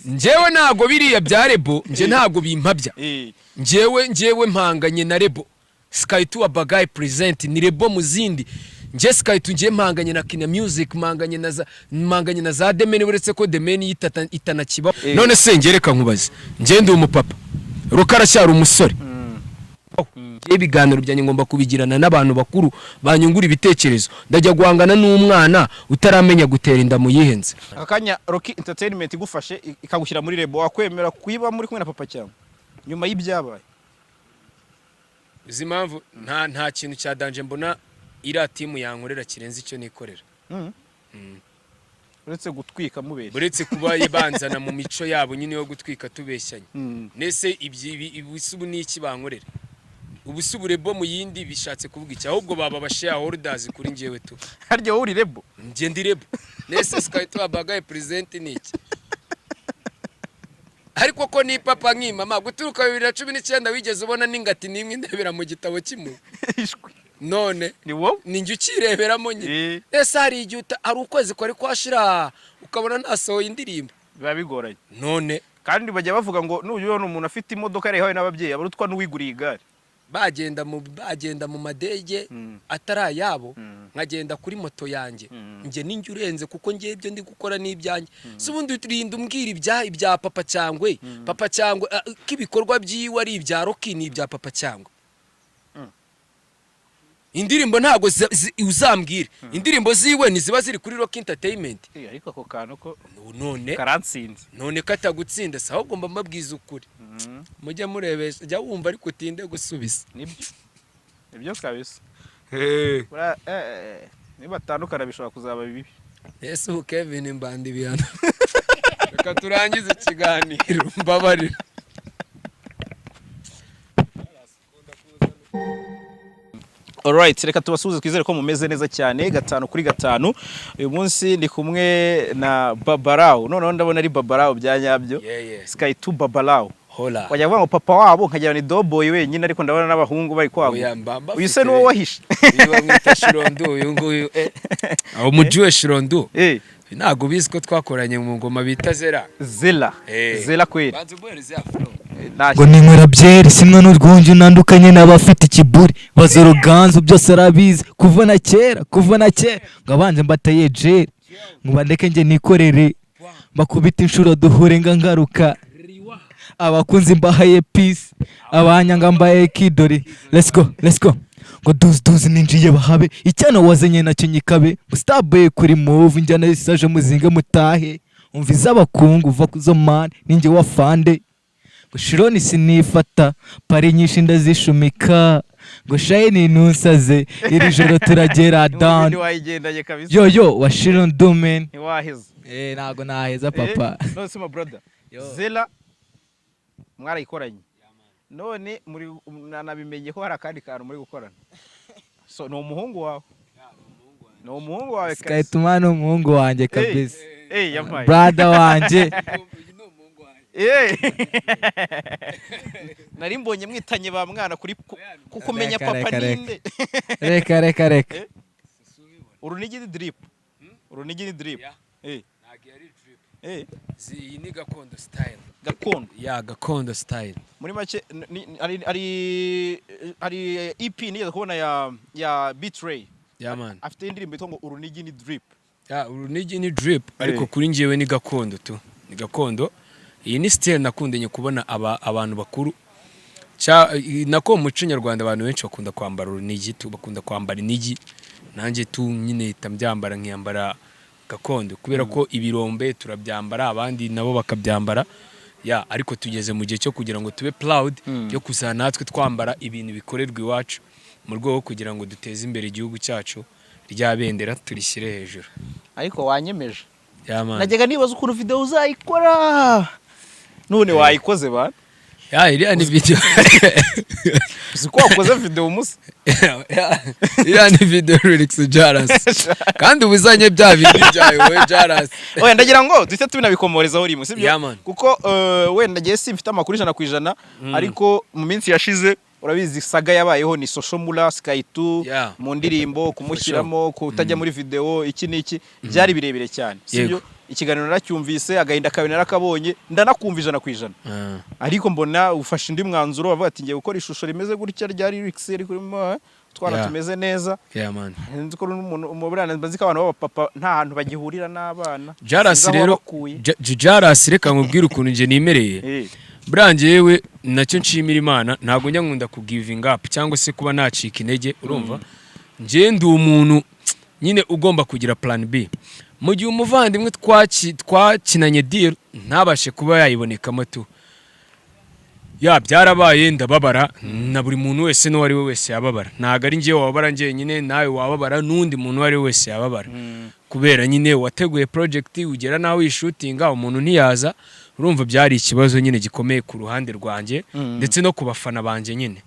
Njyewe ntabwo biriya bya label, njye ntabwo bimpabya. Njyewe mpanganye na label Sky2 Abagayi present, ni label mu zindi. Njye Sky2, njye mpanganye na Kina Music, mpanganye na za The Mane, uretse ko The Mane itanakibaho. None se njye reka nkubaze, njye ndi umupapa, Rocky aracyari umusore. Njye ibiganiro byanjye ngomba kubigirana n'abantu bakuru banyungura ibitekerezo. Ndajya guhangana n'umwana utaramenya gutera inda mu yihenze? Aka kanya Rocky Entertainment igufashe ikagushyira muri label, wakwemera kuyiba muri kumwe na Papa Cyangwe nyuma y'ibyabaye? Uzi impamvu? Nta kintu cya danger mbona iriya team yankorera kirenze icyo nikorera. Uretse gutwika mubeshya? Uretse kuba banzana mu mico yabo nyine yo gutwika tubeshyanye. Nese ibyo ibi se ubu ni iki bankorera? Ubu se ubu label mu yindi bishatse kuvuga iki? Ahubwo baba aba shareholders kuri njyewe tu. Harya wowe uri label? Njye ndi label. Nese Sky2 Abagaye present ni iki? Ariko ko ni papa nkimama guturuka 2019, wigeze ubona n'ingati n'imwe ndebera mu gitabo kimwe? Ishwi. None Ni wowe. Ni njye ukireberamo nyine. Ese hari igihe hari ukwezi kwari kwashira ukabona nasohoye indirimbo? Biba bigoranye. None? Kandi bajya bavuga ngo nujya ubona umuntu afite imodoka yarayihawe n'ababyeyi, aba arutwa n'uwiguriye igare. Bagenda mu madege atari ayabo, nkagenda kuri moto yanjye. Njye ninjye urenze, kuko ngiye ibyo ndi gukora ni ibyanjye. Si ubundi urinda umbwira ibya Papa Cyangwe? Papa Cyangwe, ko ibikorwa byiwe ari ibya Rocky, ni ibya Papa Cyangwe. Indirimbo ntabwo uzambwira indirimbo ziwe ntiziba ziri kuri Rocky Entertainment? Ariko ako kantu ko None? Karantsinze. None katagutsinda se? Ahubwo mba mbabwiza ukuri, mujye murebesha, jya wumva ariko utinde gusubiza. Nibyo, nibyo kabisa. Buriya, nibatandukana bishobora kuzaba bibi. Ese ubu Kevin mbanda ibihano? Reka turangize ikiganiro, mbabarira. Alright, reka tubasuhuze, twizere ko mumeze neza cyane gatanu kuri gatanu. Uyu munsi ndi kumwe na Babarawo. Noneho ndabona ari Babarawo bya nyabyo. Yeah. Sky 2 Babarawo. Hola. Wajya kuvuga ngo papa wabo nkagira ni Doboy wenyine, ariko ndabona n'abahungu bari kwaguka. Oya, mba Uyu se mbafite. niwo wahishe? Uyu bamwita Shirondu, uyu nguyu. Aho mujuwe Shirondu. Ntabwo ubizi ko twakoranye mu ngoma bita Zera? Zela. Zela kweli. Banza uguhereze ya flow. Ngo ninywera byeri simwe n'urwunge, unandukanye n'abafite ikiburi baza Ruganzu byose arabizi kuva na kera, kuva na kera. Ngo abanje mbateye jeri, ngo bandeke njye nikorere, mbakubita inshuro duhure nga ngaruka. Abakunzi mbahaye peace, abanyanga mbaye kidori. Let's go, let's go. Ngo duzi duzi ninjiye bahabe icyana wazanye nacyo nyikabe. Ngo starboy kuri move, njyana isaje muzinga mutahe. Umva iz'abakungu uva kuzo man, ninjye wafande. Ngo shironi sinifata pari nyinshi ndazishumika. Ngo shayini ntunsaze, iri joro turagera down. Ntiwayigendanye kabisa. Yo yo wa shiron dumen. Ntiwaheza. Eh, ntago naheza papa. None se ma brother, Yo. Zela mwarayikoranye, none muri nanabimenye ko hari akandi kantu muri gukorana. So ni umuhungu wawe, ni umuhungu wawe kabisa. Skytuma ni umuhungu wanjye kabisa. Eh, yampaye. Brother wanjye. Nari mbonye mwitanye ba mwana kuri kukumenya. Reka, Papa reka, reka. ninde? Reka reka reka. Urunigi ni drip, urunigi ni drip. Yeah. Eh. Ntabwo yari drip. Eh. Iyi ni gakondo style. Gakondo. Ya, gakondo style. Muri make hari EP nigeze kubona ya B-Threy. Yeah man. Afite indirimbo yitwa ngo "Urunigi ni drip". Ya, urunigi ni drip, ariko kuri njyewe ni gakondo tu, ni gakondo. Iyi ni style nakundanye kubona aba abantu bakuru. Nako mu muco nyarwanda abantu benshi bakunda kwambara urunigi tu, bakunda kwambara inigi. Nanjye tu nyine hita mbyambara, nkiyambara gakondo, kubera ko ibirombe turabyambara, abandi nabo bakabyambara. Ya, ariko tugeze mu gihe cyo kugira ngo tube proud yo kuza natwe twambara ibintu bikorerwa iwacu, mu rwego rwo kugira ngo duteze imbere igihugu cyacu, rya bendera turishyire hejuru. Ariko wanyemeje. Yeah, man. Najyaga nibaza ukuntu video uzayikora, none wayikoze ba. Ya, iriya ni video. Uzi ko wakoze video umusa? Ya, iriya ni video lyrics Jaras, kandi ubuzanye bya bindi byawe wowe Jaras. Oya, ndagira ngo duhite tubinabikomorezaho rimwe, sibyo? Yeah, man. Kuko wenda ngiye simfite amakuru 100%, ariko mu minsi yashize urabizi saga yabayeho ni Social Mula, Sky2 mu ndirimbo kumushyiramo kutajya muri video, iki n'iki, byari birebire cyane, sibyo? Yego. Ikiganiro naracyumvise, agahinda kawe narakabonye, ndanakumva 100%. Ariko mbona ufashe undi mwanzuro, bavuga ati: "Ngiye gukora ishusho rimeze gutya rya lyrics riri kurimo utwana tumeze neza." Yeah, man. Nzi ko n'umuntu buriya nzi ko abantu b'abapapa nta hantu bagihurira n'abana. Jarasi Sinzi aho rero wabakuye. Jarasi, reka nkubwire ukuntu njye nimereye. Buriya njyewe nacyo nshimira Imana, ntabwo njya nkunda ku giving up cyangwa se kuba nacika intege. Urumva, njye ndi umuntu nyine ugomba kugira plan B mu gihe umuvandimwe twakinanye deal ntabashe kuba yayibonekamo tu. Ya, byarabaye, ndababara, na buri muntu wese n'uwo ari we wese yababara. Ntabwo ari njyewe wababara njyenyine, nawe wababara, n'undi muntu uwo ari we wese yababara, kubera nyine wateguye project ugera nawe uyishutinga, umuntu ntiyaza. Urumva byari ikibazo nyine gikomeye ku ruhande rwanjye ndetse no ku bafana banjye nyine.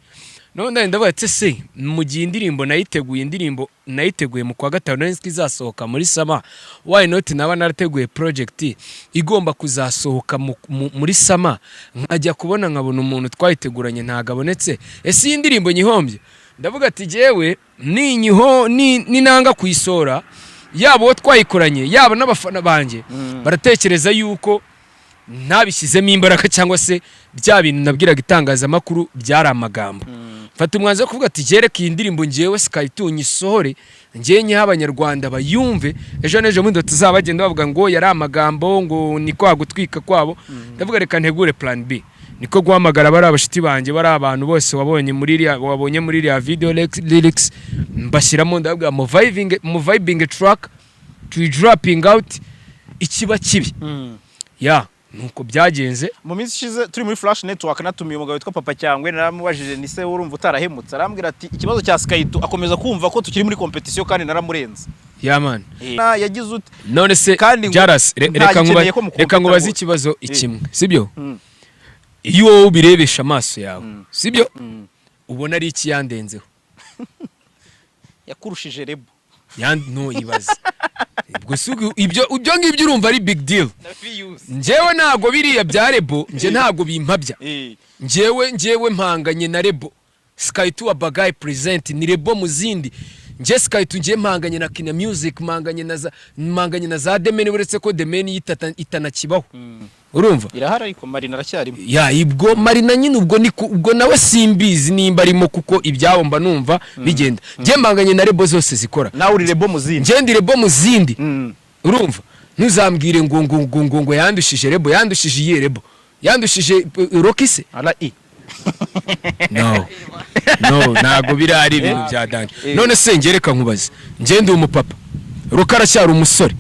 None ndavuga ati: "Se mu gihe indirimbo nayiteguye, indirimbo nayiteguye mu kwa gatanu, nari nzi ko izasohoka muri summer, why not naba narateguye project igomba kuzasohoka muri summer, nkajya kubona nkabona umuntu twayiteguranye ntabwo abonetse? Ese iyi ndirimbo nyihombye?" Ndavuga ati: "Jyewe ninyiho ninanga kuyisohora, yaba uwo twayikoranye, yaba n'abafana banjye, baratekereza yuko ntabishyizemo imbaraga, cyangwa se bya bintu nabwiraga itangazamakuru byari amagambo." Mfata umwanzuro wo kuvuga ati: "Jereka iyi ndirimbo ngewe Sky2 nyisohore, ngewe nyihe Abanyarwanda bayumve, ejo n'ejo bundi tuzaba bagenda bavuga ngo yari amagambo, ngo ni kwa gutwika kwabo." Ndavuga: "Reka ntegure plan B." Niko guhamagara bari abashuti banjye, bari abantu bose wabonye muri iriya video lyrics, mbashyiramo, ndababwira: "Mu vibing track, tuyi dropping out, ikiba kibi." Ya, nuko byagenze. Mu minsi ishize turi muri Flash Network, natumiye umugabo witwa Papa Cyangwe. Naramubajije ni se urumva utarahemutse? Arambwira ati ikibazo cya Sky2, akomeza kumva ko tukiri muri competition kandi naramurenze. Yeah, man. Na yagize ute? None se Kandi ngo Jaras, reka ntagikeneye ko mukompeta reka nkubaze rwose. ikibazo kimwe, sibyo? Mm. Iyo wowe ubirebesha amaso yawe, sibyo, ubona ari iki yandenzeho? Yakurushije label. No ibaze ubwo si ibyo ngibyo, urumva ari big deal? Na views. Njyewe ntabwo biriya bya label, njye ntabwo bimpabya. Njyewe mpanganye na label Sky2 wa Bagaye present ni label mu zindi. Njye Sky2, njye mpanganye na Kina Music, mpanganye na za The Mane, uretse ko The Mane itanakibaho, urumva? Irahari ariko Marina aracyarimo. Ya, ibwo Marina nyine ubwo ni ubwo nawe simbizi nimba arimo, kuko ibyabo mba numva bigenda. Njye mpanganye na label zose zikora. Nawe uri label mu zindi. Njye ndi label mu zindi. Urumva, ntuzambwire ngo yandushije label. Yandushije iyihe label? Yandushije Rocky se? Ara i No, no, ntabwo biriya ari ibintu bya danger. None se njye reka nkubaze, njye ndi umupapa, Rocky aracyari umusore.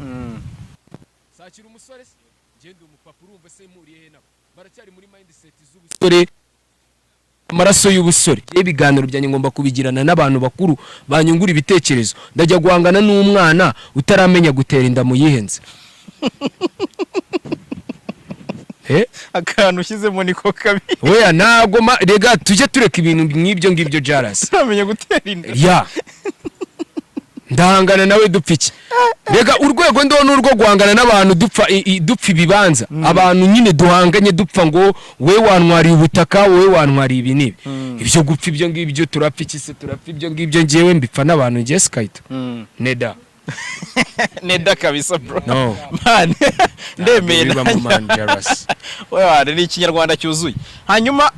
Sakira umusore se? Njye ndi umupapa, urumva se mpuriye he nabo? Baracyari muri mindset z'ubusore, amaraso y'ubusore. Ibiganiro byanjye ngomba kubigirana n'abantu bakuru banyungura ibitekerezo. Ndajya guhangana n'umwana utaramenya gutera inda mu yihenze? Eh? Akantu ushyizemo niko kabi. Oya, ntabwo rega tujye tureka ibintu nk'ibyo ngibyo, Jarasi. Turamenya gutera inda. Ya, ndahangana nawe dupfa iki? Rega urwego ndiho ni urwo guhangana n'abantu dupfa dupfa ibibanza. Abantu nyine duhanganye dupfa ngo we wantwariye ubutaka, wowe wantwariye ibi n'ibi. Ibyo gupfa ibyo ngibyo, turapfa iki se? Turapfa ibyo ngibyo? Njyewe mbipfa n'abantu, njye Sky2 neda. Neda kabisa, bro. No. Man, ndemeye. Biba mu nanjye. Man, Jaras. Wewe ni Ikinyarwanda cyuzuye. Hanyuma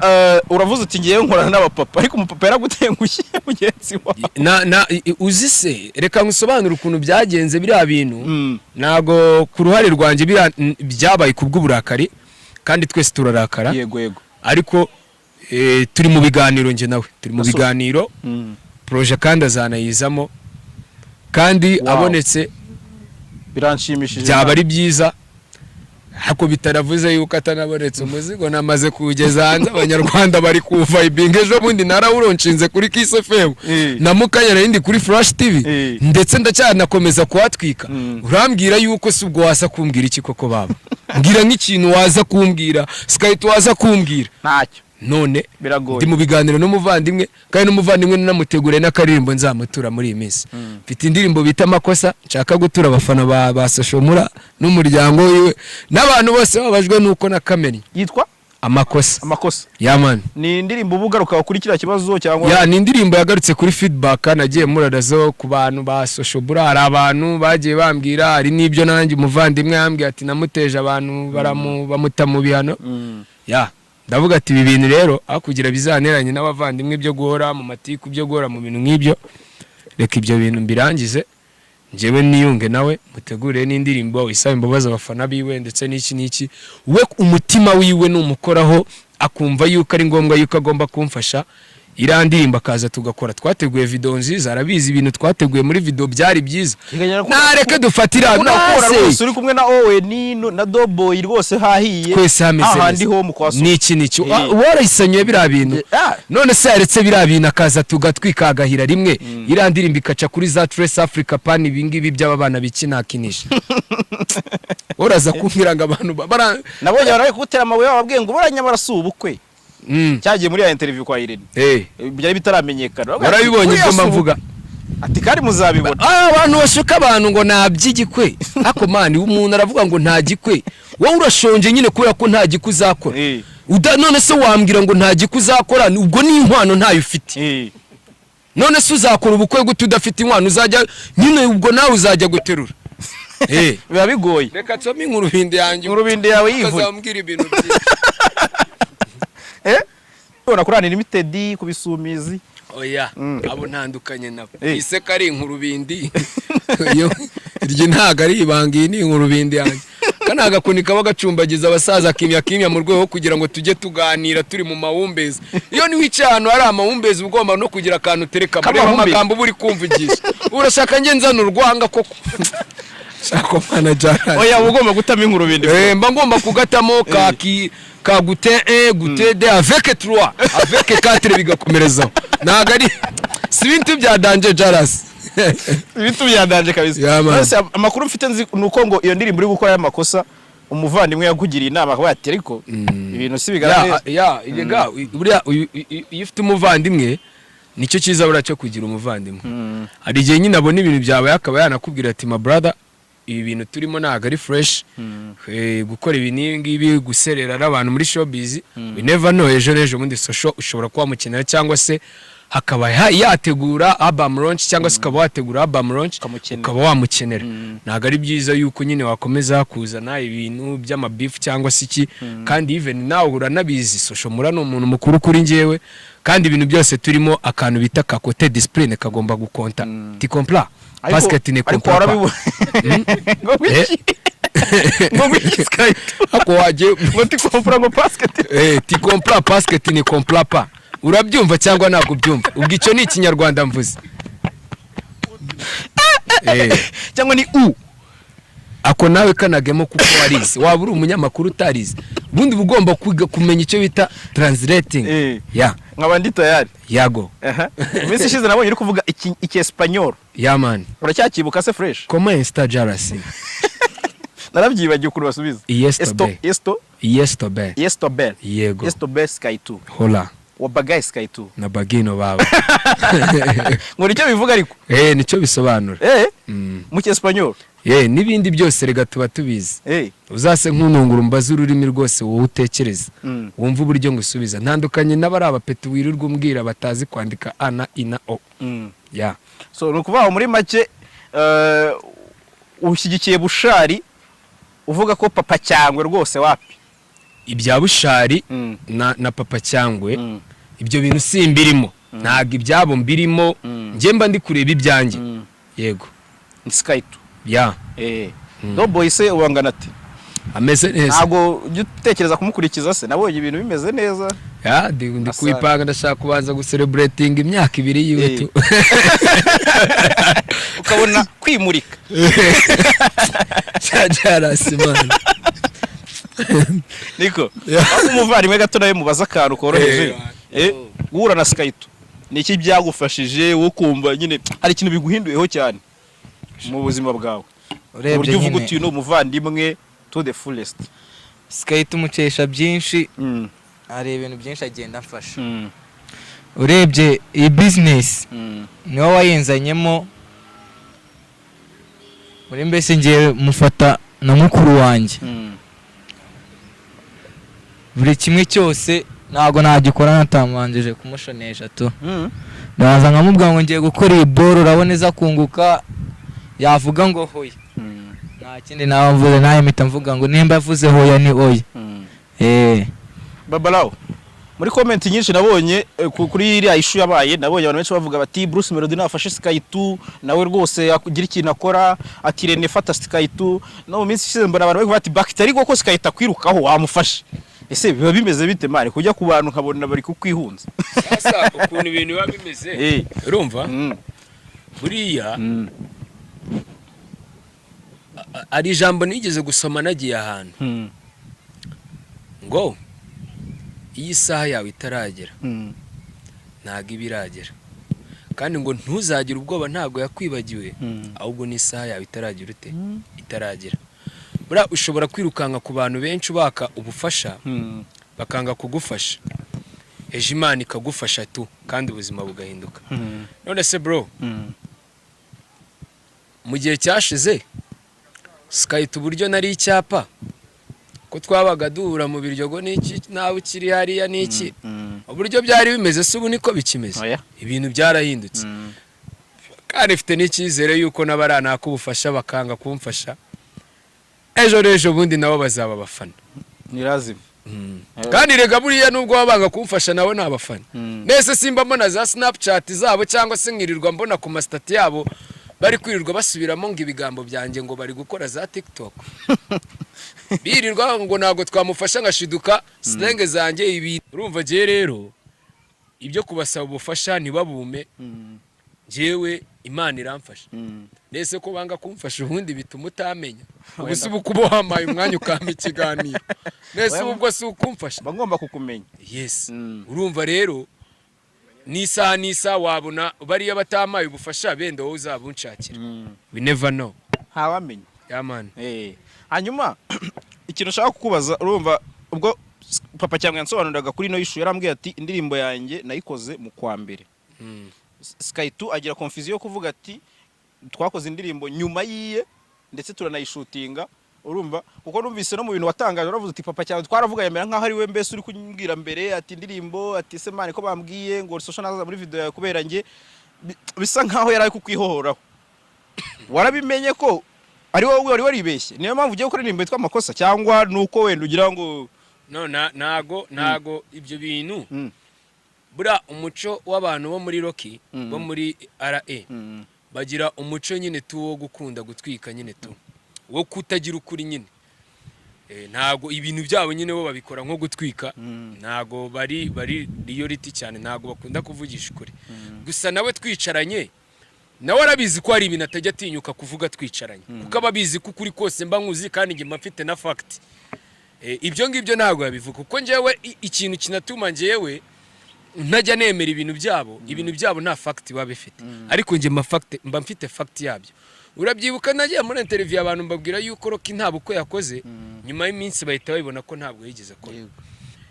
uravuze uti ngiyewe nkorana n'abapapa, ariko umupapa yaragutengushye mugenzi wawe. Na uzi se, reka ngusobanure ukuntu byagenze biriya bintu. Ntabwo ku ruhare rwanjye biriya byabaye kubw'uburakari, kandi twese turarakara. Yego yego. Ariko turi mu biganiro, njye nawe turi mu Gasozi. biganiro. Projet kandi azanayizamo kandi abonetse. Biranshimishije. Byaba ari byiza, ariko bitaravuze yuko atanabonetse umuzigo namaze kuwugeza hanze, Abanyarwanda bari kuwuvayibinga. Ejo bundi narawuronshinze kuri Kiss FM na mukanya narindi kuri Flash TV ndetse ndacyanakomeza kuhatwika. Urambwira yuko si ubwo waza kumbwira iki koko? Baba, mbwira nk'ikintu waza kumbwira, Sky2, waza kumbwira. Ntacyo. None Biragoye. ndi mu biganiro n'umuvandimwe, kandi n'umuvandimwe nanamuteguriye n'akaririmbo nzamutura muri iyi minsi. Mfite indirimbo bita "Amakosa" nshaka gutura abafana ba Soshomura n'umuryango wiwe n'abantu bose babajwe n'uko nakamennye. Yitwa? Amakosa. Amakosa. Yeah man. Ni indirimbo uba ugaruka kuri kiriya kibazo cyangwa? Yeah, ni indirimbo yagarutse kuri feedback nagiye murarazo ku bantu ba social bura. Hari abantu bagiye bambwira, hari n'ibyo nanjye umuvandimwe yambwiye ati namuteje abantu bamuta mu bihano. Yeah, ndavuga ati ibi bintu rero, aho kugira bizaneranye n'abavandimwe byo guhora mu matiku, byo guhora mu bintu nk'ibyo, reka ibyo bintu mbirangize, njyewe niyunge nawe, mutegure n'indirimbo isaba imbabazi abafana biwe, ndetse n'iki n'iki. We umutima wiwe numukoraho, akumva yuko ari ngombwa yuko agomba kumfasha, iriya ndirimbo akaza tugakora. Twateguye video nziza, arabizi, ibintu twateguye muri video byari byiza. Nareke dufatira Unakora nase. Rwose uri kumwe na Owen na Doboy, rwose hahiye. Twese hameze hahandi neza. ho mu kwa Niki niki. Warayisanyuye biriya bintu. None se yaretse biriya bintu akaza tugatwika agahira rimwe, iriya ndirimbo ikaca kuri za Trace Africa Pan, ibi ngibi by'aba bana bikinakinisha, uraza kumbwira ngo abantu Nabonye abantu bari kugutera amabuye, bababwiye ngo buranya si ubukwe. Cyagiye muri ya interview kwa Irene. Byari bitaramenyekana. Bavuga ati, Warabibonye. "Buriya Ibyo si mba ubukwe." mvuga. Ati kandi muzabibona. Abantu bashuka abantu ngo nta by'igikwe, ariko man, umuntu aravuga ngo nta gikwe, wowe urashonje nyine kubera ko nta gikwe uzakora. None se wambwira ngo nta gikwe uzakora, ubwo ni inkwano ntayo ufite. None se uzakora ubukwe gute udafite inkwano? Uzajya nyine, ubwo nawe uzajya guterura. Biba bigoye. Reka nsome inkurubindi yanjye. Inkurubindi yawe yivuye. Ukazambwira ibintu byinshi. Ubona kuri Unlimited ku bisumizi. Oya. Abo ntandukanye nabo. Iseka ari inkurubindi. Iyo iryo ntago ari ibanga, iyi ni inkurubindi yanjye. Aka ni agakoni kaba gacumbagiza abasaza kimya kimya, mu rwego rwo kugira ngo tujye tuganira turi mu mahumbezi. Iyo niwicaye ahantu hari amahumbezi, uba ugomba no kugira akantu utereka. Reba. K'amahumbezi. Amagambo uba uri kumvugisha, urashaka njye nzana urwanga koko? Shaka manager. Oya, uba ugomba gutamo inkurubindi. Mba ngomba kugatamo ka ki ka gute 1, gute 2, avec 3, avec 4, bigakomerezaho. Ntago ari si ibintu bya danger, Jaras. Ibintu byandanje kabisa. Yeah, man. None amakuru mfite nzi ni uko ngo iyo ndirimbo uri gukora y'amakosa, umuvandimwe yakugiriye inama akavuga ati ariko ibintu si bigaragara. Yeah, erega buriya iyo ufite umuvandimwe, nicyo cyiza buriya cyo kugira umuvandimwe. Hari igihe nyine abona ibintu byabaye, akaba yanakubwira ati: "Ma brother, ibi bintu turimo ntabwo ari fresh." Gukora ibi n'ibi ngibi, guserera n'abantu muri showbiz, we never know, ejo n'ejo bundi social ushobora kuba wamukenera, cyangwa se hakaba yategura album launch, cyangwa se ukaba wategura album launch, Ukamukenera. ukaba wamukenera. Ntabwo ari byiza yuko nyine wakomeza kuzana ibintu by'amabifu cyangwa se iki. Kandi even nawe uranabizi, Social Mura ni umuntu mukuru kuri njyewe, kandi ibintu byose turimo akantu bita ka côté discipline kagomba gukonta. Tu comprends? Parce que tu ne Ariko comprends pas. warabibona ngo wiki ngo wiki Sky? Ako wagiye. Ngo tu comprends, ngo parce que Tu comprends parce que tu ne comprends pas. Urabyumva cyangwa ntabwo ubyumva? Ubwo icyo ni ikinyarwanda mvuze. Cyangwa ni u Ako nawe kanagemo kuko warize. Waba uri umunyamakuru utarize? Ubundi uba ugomba kwiga kumenya icyo bita translating. Ya. Nkaba ndi tayari. Yago. Aha. Mu minsi ishize nabonye uri kuvuga iki iki Espagnol. Yeah man. Uracyakibuka se fresh? Comment está, Jarasi? Narabyibagiwe ukuntu basubiza. Yes. Esto. Tobe. Esto. Yes, tobe. Esto bel. Yego. Esto bel Sky 2. Hola. Wa bagay Sky 2. Na bagino baba. Ngo nicyo bivuga ariko? Nicyo bisobanura. Mu cyespagnol. N'ibindi byose rega tuba tubizi. Uzase nk'unungura umbaze ururimi rwose wowe utekereza, wumva uburyo ngusubiza. Ntandukanye n'abari abapeti wirirwa umbwira batazi kwandika a na i na o. Ya. So ni ukuvuga ngo muri make ushyigikiye Bushari uvuga ko Papa Cyangwe rwose wapi? Ibya Bushari na Papa Cyangwe, ibyo bintu simbirimo, ntabwo ibyabo mbirimo. Njye mba ndi kureba ibyanjye. Yego. Ni Sky 2. Ya. Doboy se ubangana ati? Ameze neza. Ntabwo ujya utekereza kumukurikiza se? Nabonye ibintu bimeze neza. Yeah, ndi Asante. kubipanga, ndashaka kubanza gucelebrating imyaka 2 yiwe tu. Ukabona kwimurika. Cyarasi man. Niko aho umuvandimwe gato nawe mubaza akantu koroheje. Guhura na Sky 2 ni iki byagufashije, wo kumva nyine hari ikintu biguhinduyeho cyane mu buzima bwawe, Urebye uburyo uvuga nyine uti uyu ni umuvandimwe to the fullest? Sky tumukesha byinshi. Hari ibintu byinshi agenda amfasha. Urebye iyi business, niwe wayinzanyemo. Muri mbese ngiye mufata na mukuru wanjye. Buri kimwe cyose ntabwo nagikora natamanjije kumushonesha tu. Ndaza nkamubwira ngo ngiye gukora iyi boro, urabona iza kunguka. Yavuga ngo hoya, nta kindi naba mvuze. Nawe mpita mvuga ngo nimba yavuze hoya ni oya. Babalawo, muri comment nyinshi nabonye kuri iriya issue yabaye, nabonye abantu benshi bavuga bati Bruce Melody nafashe Sky 2 nawe rwose akugira ikintu akora, ati Rene fata Sky 2. No mu minsi ishize mbona abantu bari kuvuga ati Bakiti ariko ko Sky 2 akwirukaho wamufashe. Ese biba bimeze bite, man, kujya ku bantu nkabona bari kukwihunza? Sasa ukuntu ibintu biba bimeze, urumva, buriya ari ijambo nigeze gusoma nagiye ahantu ngo iyo isaha yawe itaragera ntabwo iba iragera, kandi ngo ntuzagire ubwoba, ntabwo yakwibagiwe, ahubwo n'isaha yawe itaragira ute, itaragera. Buriya ushobora kwirukanka ku bantu benshi ubaka ubufasha, bakanga kugufasha, ejo Imana ikagufasha tu, kandi ubuzima bugahinduka. None se bro, mu gihe cyashize Sky2 uburyo nari icyapa, ko twabaga duhura mu Biryogo n'iki, nawe ukiri hariya n'iki, uburyo byari bimeze se ubu niko bikimeze? Oya. Ibintu byarahindutse, kandi mfite n'icyizere yuko n'abaranaka ubufasha bakanga kumfasha, ejo n'ejo bundi nabo bazaba abafana. Ni lazima. Kandi rega buriya nubwo baba banga kumfasha, nabo ni abafana. Nese simba mbona za Snapchat zabo, cyangwa se nkirirwa mbona ku ma status yabo bari kwirirwa basubiramo ngo ibigambo byanjye, ngo bari gukora za TikTok, birirwa ngo ntabwo twamufasha, ngashiduka slang zanjye ibi. Urumva gihe rero ibyo kubasaba ubufasha ntibabume, njyewe Imana iramfasha. Nese ko banga kumfasha, ubundi bituma utamenya? Ubu si ubu kuba wampaye umwanya ukampa ikiganiro, nese ubu ubwo si ukumfasha? Mba ngomba kukumenya. Yes. Urumva rero n'isaha n'isaha wabona bariya batamaye ubufasha, benda wowe uzaba unshakira. We never know. Ntawamenya. Yeah, man. Hanyuma ikintu ushaka kukubaza, urumva ubwo Papa Cyangwe yansobanuriraga kuri ino issue, yarambwiye ati indirimbo yanjye nayikoze mu kwa mbere. Sky 2 agira confusion yo kuvuga ati twakoze indirimbo nyuma yiye, ndetse turanayishutinga. Urumva, kuko numvise no mu bintu watangaje uravuze uti Papa Cyangwe twaravuga, yemera nkaho ari we mbese uri kumbwira mbere, ati indirimbo, ati se man ko bambwiye ngo social nazaza muri video yawe kubera njye. Bisa nkaho yari ari kukwihohoraho. Warabimenye ko ari wowe wari waribeshye, niyo mpamvu ugiye gukora indirimbo yitwa Amakosa, cyangwa nuko wenda ugira ngo No, ntago ibyo bintu. Buriya umuco w'abantu bo muri Rocky, bo muri RA, bagira umuco nyine tu wo gukunda gutwika nyine tu, wo kutagira ukuri nyine. Ntago ibintu byabo nyine bo babikora nko gutwika. Ntago bari reality cyane, ntago bakunda kuvugisha ukuri. Gusa nawe twicaranye nawe arabizi ko hari ibintu atajya atinyuka kuvuga twicaranye, kuko aba abizi ko ukuri kose mba nkuzi, kandi njye mba mfite na fact. Ibyo ngibyo ntabwo yabivuga, kuko njyewe ikintu kinatuma njyewe ntajya nemera ibintu byabo, ibintu byabo nta fact biba bifite, ariko njye mba mba mfite fact yabyo. Urabyibuka nagiye muri interview abantu mbabwira yuko Rocky nta bukwe yakoze, nyuma y'iminsi bahita babibona ko ntabwo yigeze akora.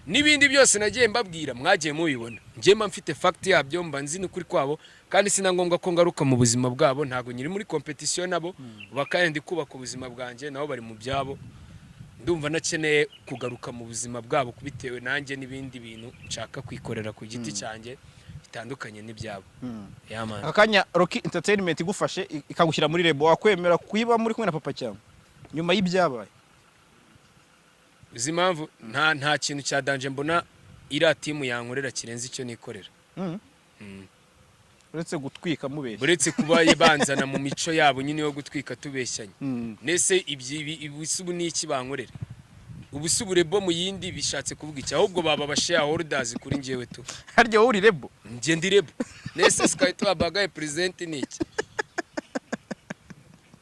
N'ibindi byose nagiye mbabwira mwagiye mubibona. Njye mba mfite fact yabyo, mba nzi n'ukuri kwabo, kandi si na ngombwa ko ngaruka mu buzima bwabo. Ntabwo nyiri muri competition nabo, bakandi ndi kubaka ubuzima bwanjye, nabo bari mu byabo. Ndumva nakeneye kugaruka mu buzima bwabo bitewe nanjye n'ibindi bintu nshaka kwikorera ku giti cyanjye bitandukanye n'ibyabo. Yeah, man. Aka kanya Rocky Entertainment igufashe ikagushyira muri label, wakwemera kuyiba muri kumwe na Papa Cyangwe nyuma y'ibyabaye? Uzi impamvu? Nta kintu cya danger mbona iriya team yankorera kirenze icyo nikorera. Uretse gutwika mubeshya? Uretse kuba banzana mu mico yabo nyine yo gutwika tubeshyanye. Nese ibyo ibi se ubu ni iki bankorera? Ubu se ubu label mu yindi bishatse kuvuga iki? Ahubwo baba ba shareholders kuri njyewe tu. Harya wowe uri label? Njye ndi label. Nese Sky2 abagaye president ni iki?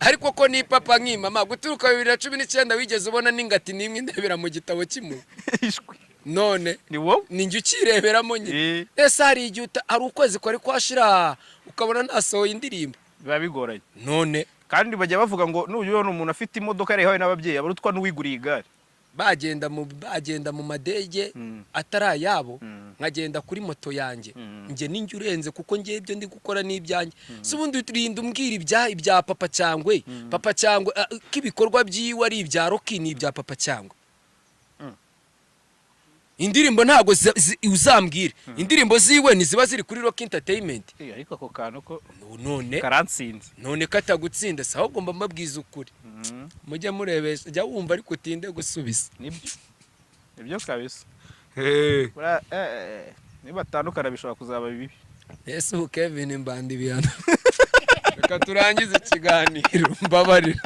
Ariko ko ni papa nkimama guturuka 2019, wigeze ubona n'ingati n'imwe ndebera mu gitabo kimwe? Ishwi. None Ni wowe. Ni njye ukireberamo nyine. Ese hari igihe hari ukwezi kwari kwashira ukabona nasohoye indirimbo? Biba bigoranye. None Kandi bajya bavuga ngo nujya ubona umuntu afite imodoka yarihawe n'ababyeyi, aba arutwa n'uwiguriye igare. Bagenda mu madege atari ayabo, nkagenda kuri moto yanjye. Njye ninjye urenze, kuko njye ibyo ndi gukora ni ibyanjye. Si ubundi urinda umbwira ibya Papa Cyangwe. Papa Cyangwe, ko ibikorwa byiwe ari ibya Rocky, ni ibya Papa Cyangwe. Indirimbo ntabwo uzambwira indirimbo ziwe ntiziba ziri kuri Rock Entertainment. Ariko ako kantu ko None karantsinze. None katagutsinda si ahubwo mba mbabwiza ukuri. Mujye murebesha, jya wumva ariko utinde gusubiza. Nibyo, nibyo kabisa. Buriya, nibatandukana bishobora kuzaba bibi. Ese ubu Kevin Mbanda ibihano? Reka turangize ikiganiro, mbabarira.